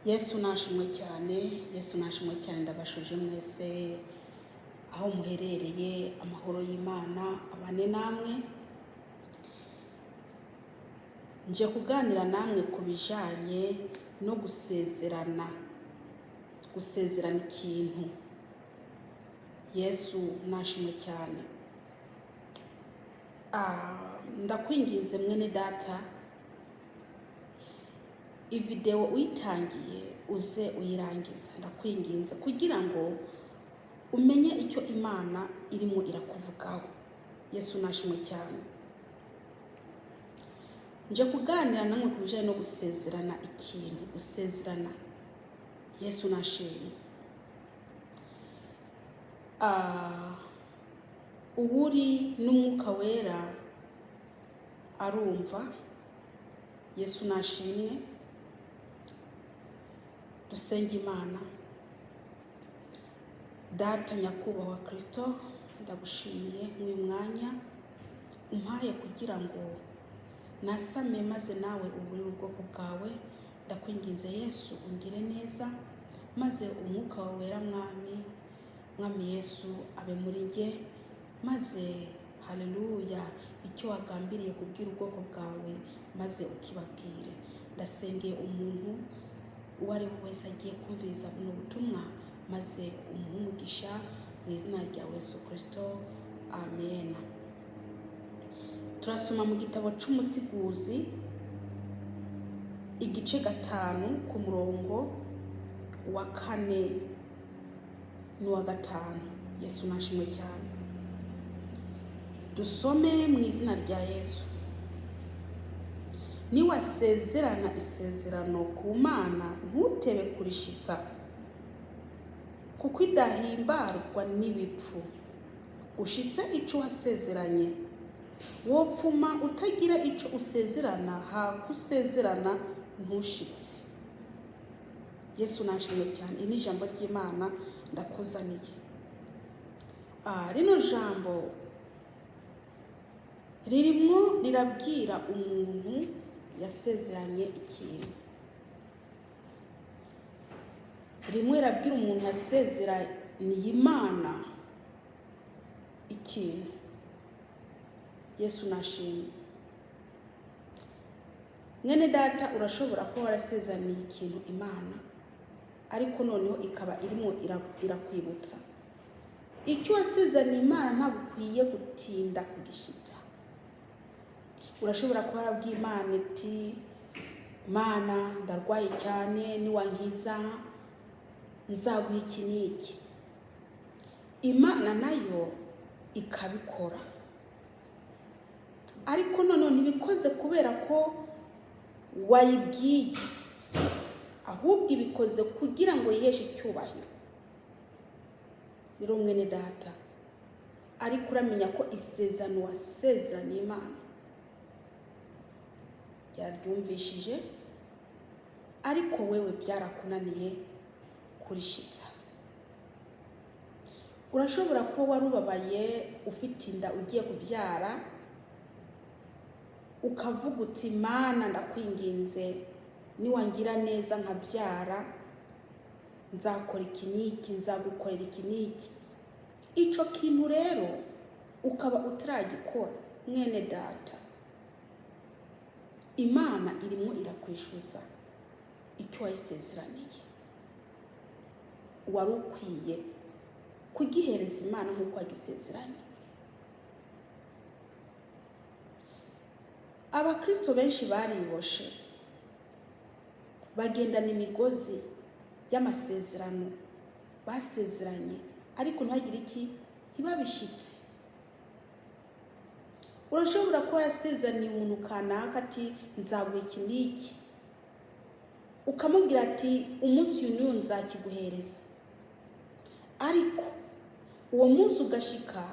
Yesu nashimwe cyane, Yesu nashimwe cyane. Ndabashuje mwese aho muherereye, amahoro y'Imana abane namwe. Nje kuganira namwe ku bijanye no gusezerana, gusezerana ikintu. Yesu nashimwe cyane. Ndakwinginze mwene data, ividewo uyitangiye uze uyirangiza, ndakwinginze kugira ngo umenye icyo Imana irimo irakuvugaho. Yesu nashimwe cyane. Nje kuganira namwe ku bijyanye no gusezerana ikintu, gusezerana. Yesu nashimwe. Uwuri n'Umwuka Wera arumva. Yesu nashimwe. Dusenge Imana. Data Nyakubahwa Kristo, ndagushimiye nk'uyu mwanya umpaye kugira ngo nasame maze nawe uburire ubwoko bwawe. Ndakwinginze Yesu, ungire neza maze Umwuka wawe Wera, Mwami, Mwami Yesu, abe muri njye, maze haleluya, icyo wagambiriye kubwira ubwoko bwawe maze ukibabwire. Ndasengeye umuntu uwo ari we wese agiye kumviriza buno butumwa, maze umuhe umugisha mu izina rya Yesu Kristo, amen. Turasoma mu gitabo c'Umusiguzi, igice 5, ku murongo wa 4 n'uwa 5. Yesu nashimwe cyane. Dusome mu izina rya Yesu. Niwasezerana isezerano ku Mana, ntutebe kurishitsa, kuko idahimbarwa n'ibipfu. Ushitse ico wasezeranye. Wopfuma utagira ico usezerana hakusezerana ntushitse. Yesu nashimwe cyane. Iri ni ijambo ry'Imana ndakuzaniye. Rino jambo ririmwo rirabwira umuntu yasezeranye ikintu, rimwe rirabwira umuntu yasezeraniye Imana ikintu. Yesu nashimwe. Mwene data, urashobora kuba warasezeraniye ikintu Imana, ariko noneho ikaba irimo irakwibutsa icyo wasezeraniye Imana. Ntabwo ukwiye gutinda kugishyitsa. Urashobora kuba warabwiye Imana iti: "Mana, ndarwaye cyane, niwankiza nzaguha iki n'iki." Imana nayo ikabikora, ariko noneho ntibikoze kubera ko wayibwiye, ahubwo ibikoze kugira ngo yiheshe icyubahiro. Rero mwene data, ariko uramenya ko isezerano wasezeraniye Imana yaryumvishije, ariko wewe byarakunaniye kurishitsa. Urashobora kuba warubabaye, ufite inda, ugiye kubyara, ukavuga uti: "Mana, ndakwinginze, niwangira neza nkabyara, nzakora iki n'iki, nzagukorera iki n'iki." Ico kintu rero ukaba utaragikora. Mwene data, Imana irimo irakwishyuza icyo wayisezeraniye. Wari ukwiye kugihereza Imana nk'uko wagisezeranye. Abakristo benshi bariboshe, bagendana imigozi y'amasezerano basezeranye, ariko ntibagire iki? Ntibabishitse. Urashobora kuba warasezeraniye umuntu kanaka ati: "Nzaguha iki n'iki," ukamubwira ati: "Umunsi uyu n'uyu nzakiguhereza," ariko uwo munsi ugashika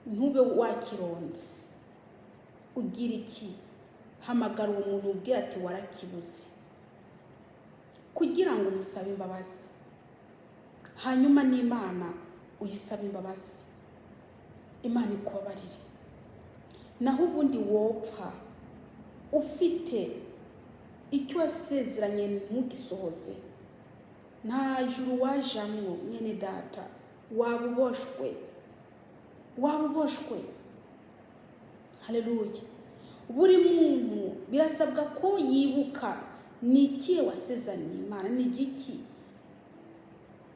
ntube wakironze. Ugira iki? Hamagara uwo muntu, ubwira ati: "Warakibuze," kugira ngo umusabe imbabazi, hanyuma n'Imana uyisabe imbabazi, Imana ikubabarire. Naho ubundi wopfa ufite Icyo wasezeranye ntugisohoze, nta juru wajamwo, mwene data. Waba uboshwe, waba uboshwe. Haleluya! Buri muntu birasabwa ko yibuka ni ikihe wasezeraniye Imana, ni igiki.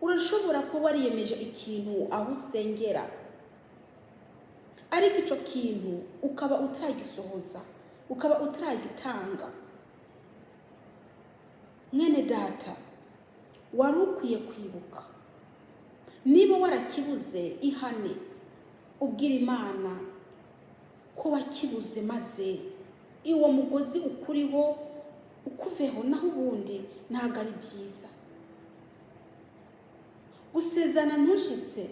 Urashobora kuba wariyemeje ikintu aho usengera, ariko icyo kintu ukaba utaragisohoza, ukaba utaragitanga. Mwene data, wari ukwiye kwibuka. Niba warakibuze, ihane, ubwira Imana ko wakibuze, maze uwo mugozi ukuriho ukuveho. Naho ubundi ntabwo ari byiza gusezerana ntushitse.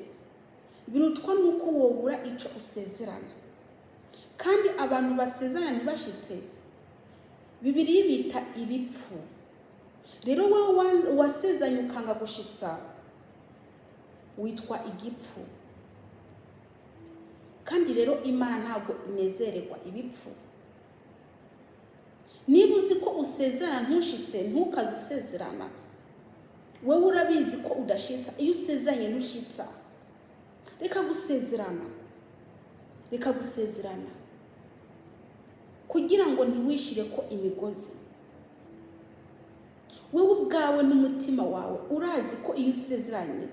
Birutwa n'uko wobura icyo usezerana. Kandi abantu basezerana ntibashitse, Bibiliya bita ibipfu. Rero wowe wasezeranye ukanga gushitsa, witwa igipfu. Kandi rero Imana ntabwo inezererwa ibipfu. Niba uzi ko usezerana ntushitse, ntukaze usezerana. Wowe urabizi ko udashitsa. Iyo usezeranye ntushitsa, reka gusezerana, reka gusezerana, kugira ngo ntiwishire ko imigozi. Wowe ubwawe n'umutima wawe urazi ko iyo usezeranye,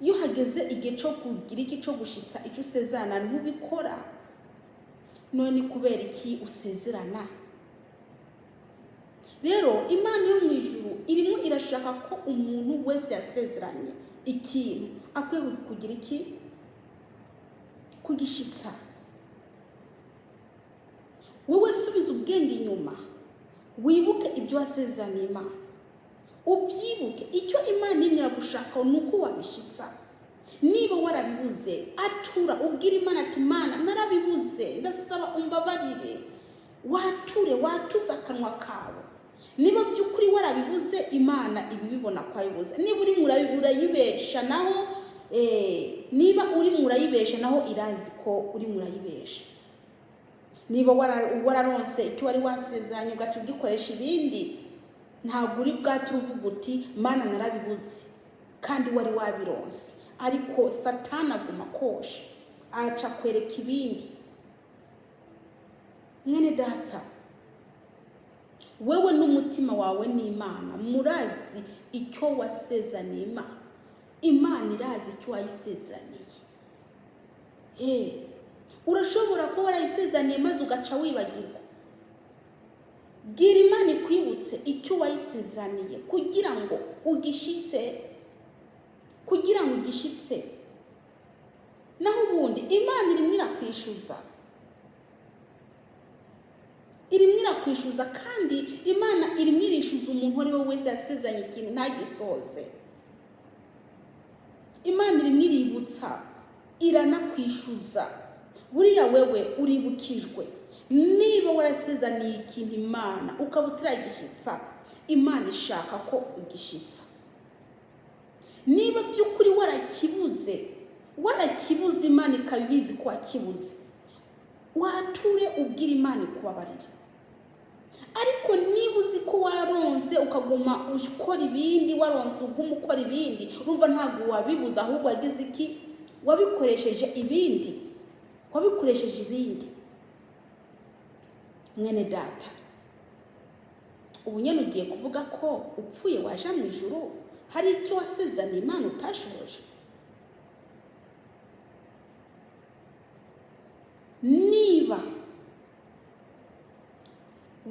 iyo hageze igihe cyo kugira iki, cyo gushitsa icyo usezerana, ntubikora. None kubera iki usezerana? Rero Imana yo mu ijuru irimo irashaka ko umuntu wese yasezeranye ikintu akwiye kugira iki? Kugishitsa. Wowe subiza ubwenge inyuma, wibuke ibyo wasezeraniye Imana, ubyibuke. Icyo Imana irimo iragushaka ni uko wabishitsa. Niba warabibuze, atura, ubwira Imana ati: "Imana, narabibuze, ndasaba umbabarire." Wature, watuze akanwa kawe. Niba by'ukuri warabibuze, Imana ibibibona ko wabibuze. Niba uri urayibesha naho, niba uri murayibesha naho, irazi ko uri murayibesha. Niba wararonse icyo wari wasezeranye, ugaca ugikoresha ibindi, ntabwo uri bwature uvuga uti: "Mana, narabibuze," kandi wari wabironse. Ariko Satani aguma kosha, aca kwereka ibindi. Mwene data, wewe n'umutima wawe n'Imana murazi icyo wasezeraniye Imana. Imana irazi icyo wayisezeraniye. Urashobora kuba warayisezeraniye maze ugaca wibagirwa. Bwira Imana ikwibutse icyo wayisezeraniye kugira ngo ugishitse, kugira ngo ugishitse. Naho ubundi Imana irimo irakwishyuza, irimo irakwishyuza. Kandi Imana irimo irishyuza umuntu uwo ari we wese yasezeranye ikintu ntagisohoze. Imana irimo iributsa, iranakwishyuza. Buriya wewe uribukijwe. Niba warasezeraniye ikintu Imana ukaba utaragishyitsa, Imana ishaka ko ugishyitsa. Niba by'ukuri warakibuze, warakibuze, Imana ikaba ibizi ko wakibuze, wature, ubwira Imana ikubabarire. Ariko niba uzi ko waronse ukaguma ukora ibindi, waronse uguma ukora ibindi, urumva ntabwo wabibuze, ahubwo wagize iki? Wabikoresheje ibindi, wabikoresheje ibindi. Mwene data, ubu nyine ugiye kuvuga ko upfuye waje mu ijuru, hari icyo wasezeraniye Imana utashoje. Niba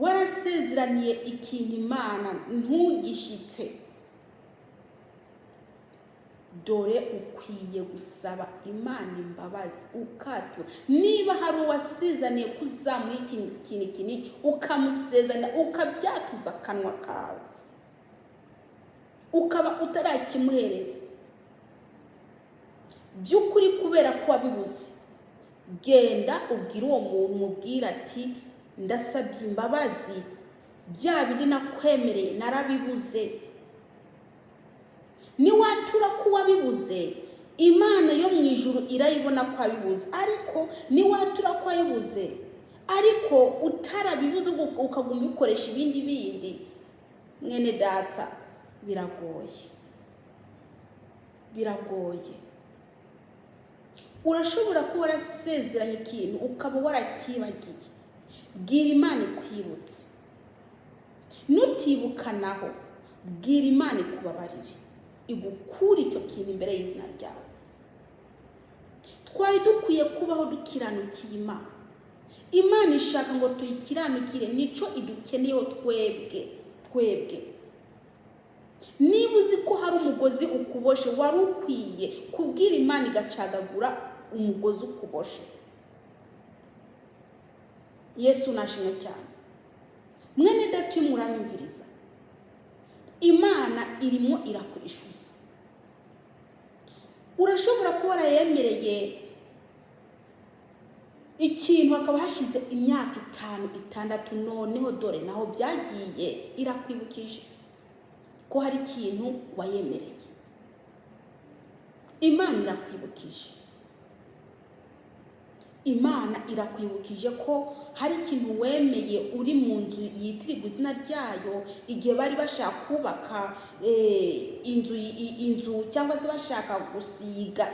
warasezeraniye ikintu Imana ntugishitse, dore ukwiye gusaba Imana imbabazi, ukatura. Niba hari uwasezeraniye ko uzamuha ikintu iki n'iki, ukamusezerana, ukabyatuza akanwa kawe, ukaba utarakimuhereza by'ukuri kubera ko wabibuze, genda ubwire uwo muntu, umubwire ati: "Ndasabye imbabazi, bya bindi nakwemereye narabibuze." Niwatura ko wabibuze, Imana yo mu ijuru irayibona ko wabibuze. Ariko niwatura ko wabibuze Ariko utarabibuze, ukaguma ubikoresha ibindi bindi, mwene data, biragoye, biragoye. Urashobora kuba warasezeranye ikintu ukaba warakibagiye. Bwira Imana ikwibutse. Nutibukanaho, bwira Imana ikubabarire, igukure icyo kintu imbere y'izina ryawe. Twari dukwiye kubaho dukiranukiye Imana. Imana ishaka ngo tuyikiranukire, nico idukeneyeho twebwe. Twebwe, niba uzi ko hari umugozi ukuboshe, wari ukwiye kubwira Imana igacagagura umugozi ukuboshe. Yesu nashimwe cyane. Mwene data, iyo muranyumviriza, Imana irimo irakwishyuza. Urashobora kuba warayemereye ikintu, hakaba hashize imyaka 5, 6, noneho dore naho byagiye. Irakwibukije ko hari ikintu wayemereye. Imana irakwibukije, Imana irakwibukije ko hari ikintu wemeye uri mu nzu yitirirwa izina ryayo, igihe bari bashaka kubaka inzu, inzu cyangwa se bashaka gusiga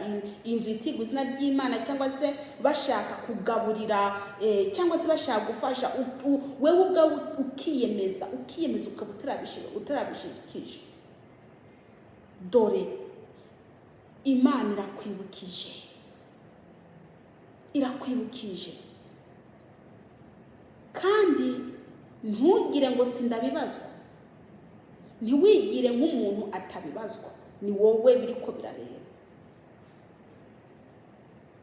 inzu yitirirwa izina ry'Imana, cyangwa se bashaka kugaburira, cyangwa se bashaka gufasha. Wewe ubwawe ukiyemeza, ukiyemeza, ukaba utarabishikije. Dore Imana irakwibukije, irakwibukije. Kandi ntugire ngo sindabibazwa, ntiwigire nk'umuntu atabibazwa. Ni wowe biriko birareba,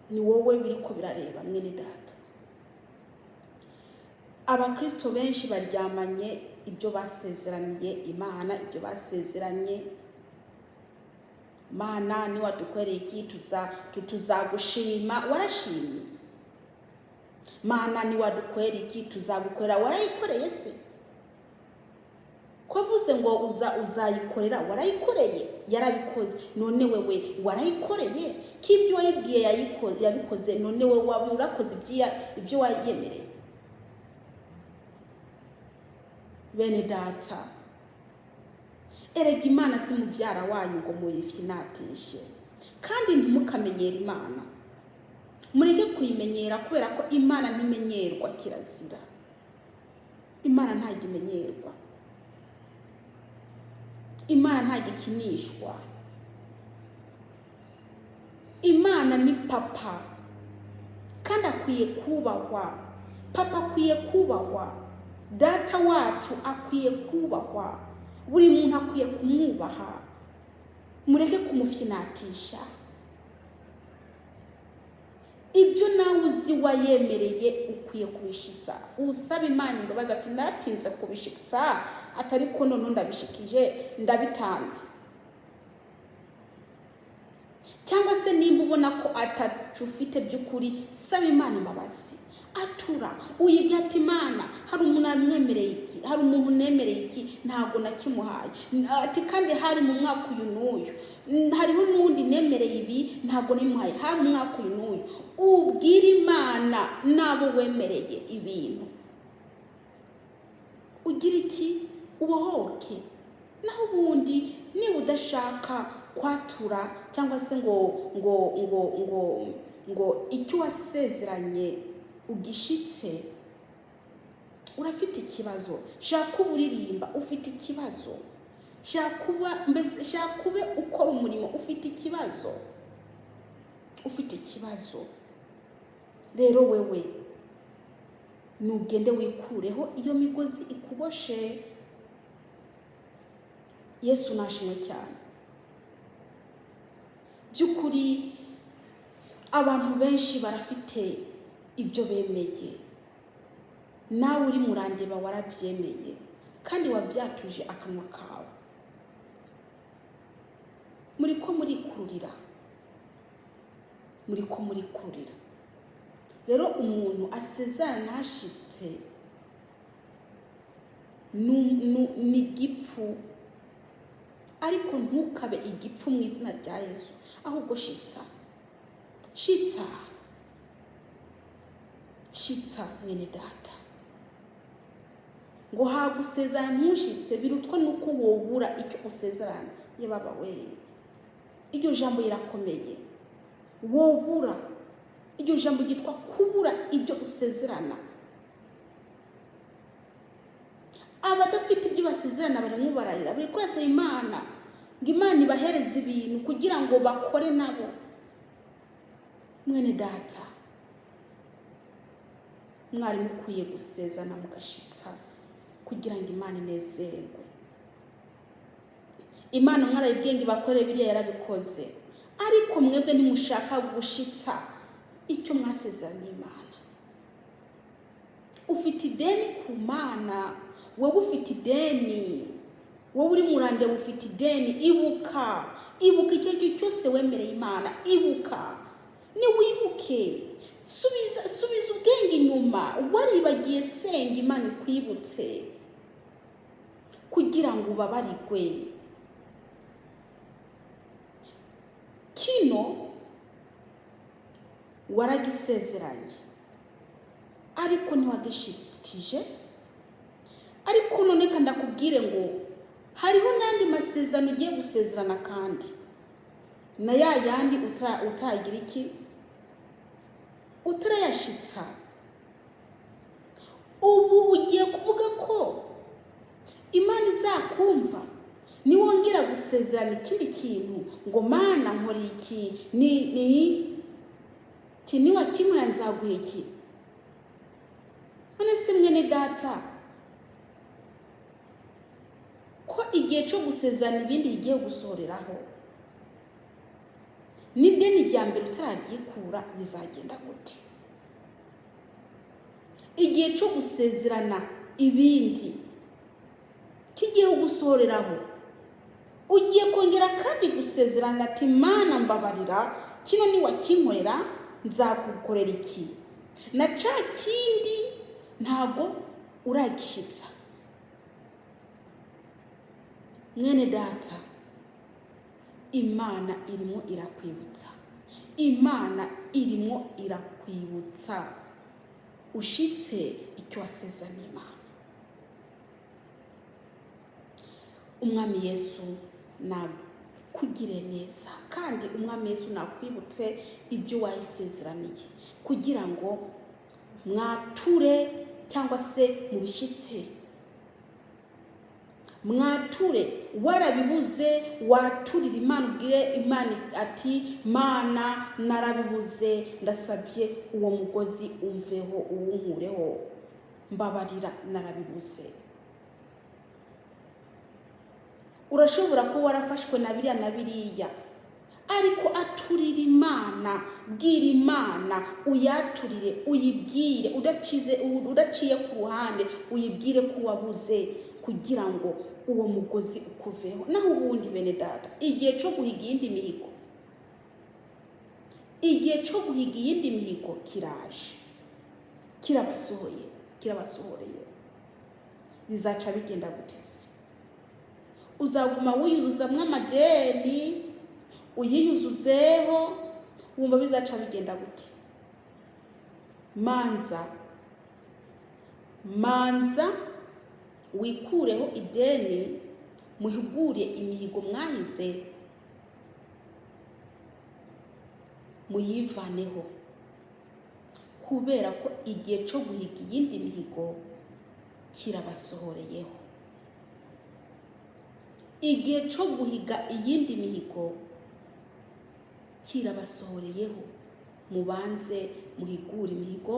ni wowe biriko birareba, mwene data. Abakristo benshi baryamanye ibyo basezeraniye Imana, ibyo basezeranye Mana: "Niwadukoreye iki, tuzagushima." Warashimye? "Mana, niwadukorera iki, tuzagukorera." Warayikoreye se? Ko avuze ngo uzayikorera, warayikoreye? Yarabikoze, none wewe warayikoreye? Ko ibyo wayibwiye yabikoze, none wewe waba urakoze ibyo wayemereye? Bene data, erega Imana si mubyara wanyu ngo muyifinatishe. Kandi ntimukamenyere Imana, mureke kuyimenyera, kubera ko Imana ntimenyerwa, kirazira. Imana ntabwo imenyerwa, Imana ntabwo ikinishwa. Imana ni papa kandi akwiye kubahwa. Papa akwiye kubahwa, data wacu akwiye kubahwa, buri muntu akwiye kumwubaha. Mureke kumufinatisha. Ibyo nawe uzi wayemereye ukwiye kubishitsa. Usaba Imana imbabazi ati: "Naratinze kubishitsa," atari ko none ndabishikije, ndabitanze. Cyangwa se nimba ubona ko atacu ufite by'ukuri, saba Imana imbabazi, atura, uyibye ati: "Imana, hari umuntu amwemereye iki, hari umuntu nemereye iki, ntabwo nakimuhaye," ati kandi hari mu mwaka uyu n'uyu. Hariho n'undi nemereye ibi, ntabwo nabimuhaye, hari umwaka uyu n'uyu. Ubwire Imana n'abo wemereye ibintu, ugira iki? Ubohoke. Naho ubundi niba udashaka kwatura cyangwa se ngo icyo wasezeranye ugishitse, urafite ikibazo. Shaka uba uririmba, ufite ikibazo. Shaka uba mbese, shaka ube ukora umurimo, ufite ikibazo, ufite ikibazo. Rero wewe nugende wikureho iyo migozi ikuboshe. Yesu nashimwe cyane. By'ukuri abantu benshi barafite ibyo bemeye. Nawe uri murandeba, warabyemeye kandi wabyatuje akanwa kawe. Muri ko murikururira, muri ko murikururira. Rero umuntu asezerana ntashitse ni igipfu. Ariko ntukabe igipfu mu izina rya Yesu, ahubwo shitsa, shitsa, Shitsa, mwene data. Ngo hagusezerana ntushitse birutwa nuko wobura icyo usezerana. Ye baba we, iryo jambo rirakomeye. Wobura, iryo jambo ryitwa kubura ibyo usezerana. Abadafite ibyo basezerana barimo bararira, bari kurasaba Imana ngo Imana ibahereze ibintu kugira ngo bakore nabo. Mwene data, mwari mukwiye gusezerana mugashitsa kugira ngo Imana inezerwe. Imana mwarayibwiye ngo ibakorere biriya, yarabikoze, ariko mwebwe ntimushaka gushitsa icyo mwasezeraniye Imana. Ufite ideni ku Mana, wowe ufite ideni, wowe uri murandeba ufite ideni. Ibuka, ibuka icyo ari cyo cyose wemereye Imana, ibuka, niwibuke, subiza, subiza ubwenge inyuma. Waribagiye, senga Imana ikwibutse kugira ngo ubabarigwe. Kino waragisezeranye ariko ntiwagishikije. Ariko none kandi ndakubwire ngo hariho n'andi masezerano ugiye gusezerana, kandi na ya yandi utagira iki, utarayashitsa. Ubu ugiye kuvuga ko Imana izakumva niwongera gusezerana ikindi kintu ngo Mana nkora iki, ni iki, niwakinkorera nzaguha iki. None se mwene data, ko igihe cyo gusezerana ibindi bigiye gusohoreraho, n'ideni rya mbere utararyikura, bizagenda gute? Igihe cyo gusezerana ibindi kigiye gusohoreraho, ugiye kongera kandi gusezerana ati Mana mbabarira, kino niwakinkorera nzagukorera iki, na ca kindi ntago uragishyitsa. Mwene data, Imana irimo irakwibutsa, Imana irimo irakwibutsa ushitse icyo wasezeraniye Imana. Umwami Yesu nakugire neza, kandi Umwami Yesu nakwibutse ibyo wayisezeraniye kugira ngo mwature cyangwa se mubishyitse. Mwature, warabibuze waturira Imana, ubwire Imana ati Mana narabibuze, ndasabye uwo mugozi umveho, uwunkureho, mbabarira narabibuze. Urashobora kuba warafashwe na biriya na biriya, ariko aturira Imana, bwira Imana, uyaturire, uyibwire udaciye ku ruhande, uyibwire ko wabuze kugira ngo uwo mugozi ukuveho. Naho ubundi bene data, igihe cyo guhiga iyindi mihigo, igihe cyo guhiga iyindi mihigo kiraje, kirabasohoye, kirabasohoreye. Bizaca bigenda gute se? Uzaguma wiyuzuzamwo amadeni, uyiyuzuzeho, wumva bizaca bigenda gute? Manza, manza wikureho ideni, muhigure imihigo mwahize, muyivaneho, kubera ko igihe cyo guhiga iyindi mihigo kirabasohoreyeho. Igihe cyo guhiga iyindi mihigo kirabasohoreyeho, mubanze muhigure imihigo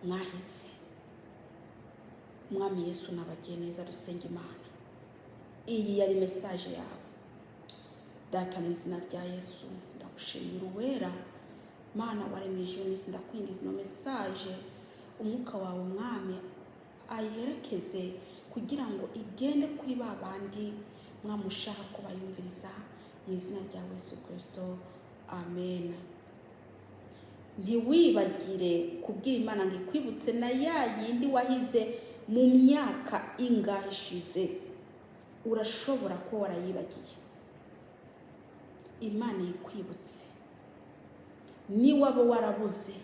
mwahize. Umwami Yesu nabagiye neza. Dusenga Imana. Iyi yari message yawe. Data, mu izina rya Yesu, ndagushimira uwera Mana waremye ijuru n'isi. Ndakwingiza ino message, umwuka wawe Mwami ayiherekeze kugira ngo igende kuri ba bandi mwamushaka ko bayumviriza, mu izina rya Yesu Kristo, amen. Ntiwibagire kubwira Imana ngo ikwibutse na ya yindi wahize mu myaka ingahe ishize. Urashobora kuba warayibagiye, Imana ikwibutse. Niwaba warabuze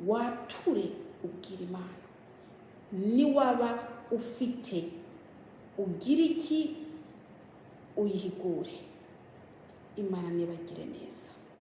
Wature, ubwira Imana. Niwaba ufite ugira iki, uyihigure. Imana nibagire neza.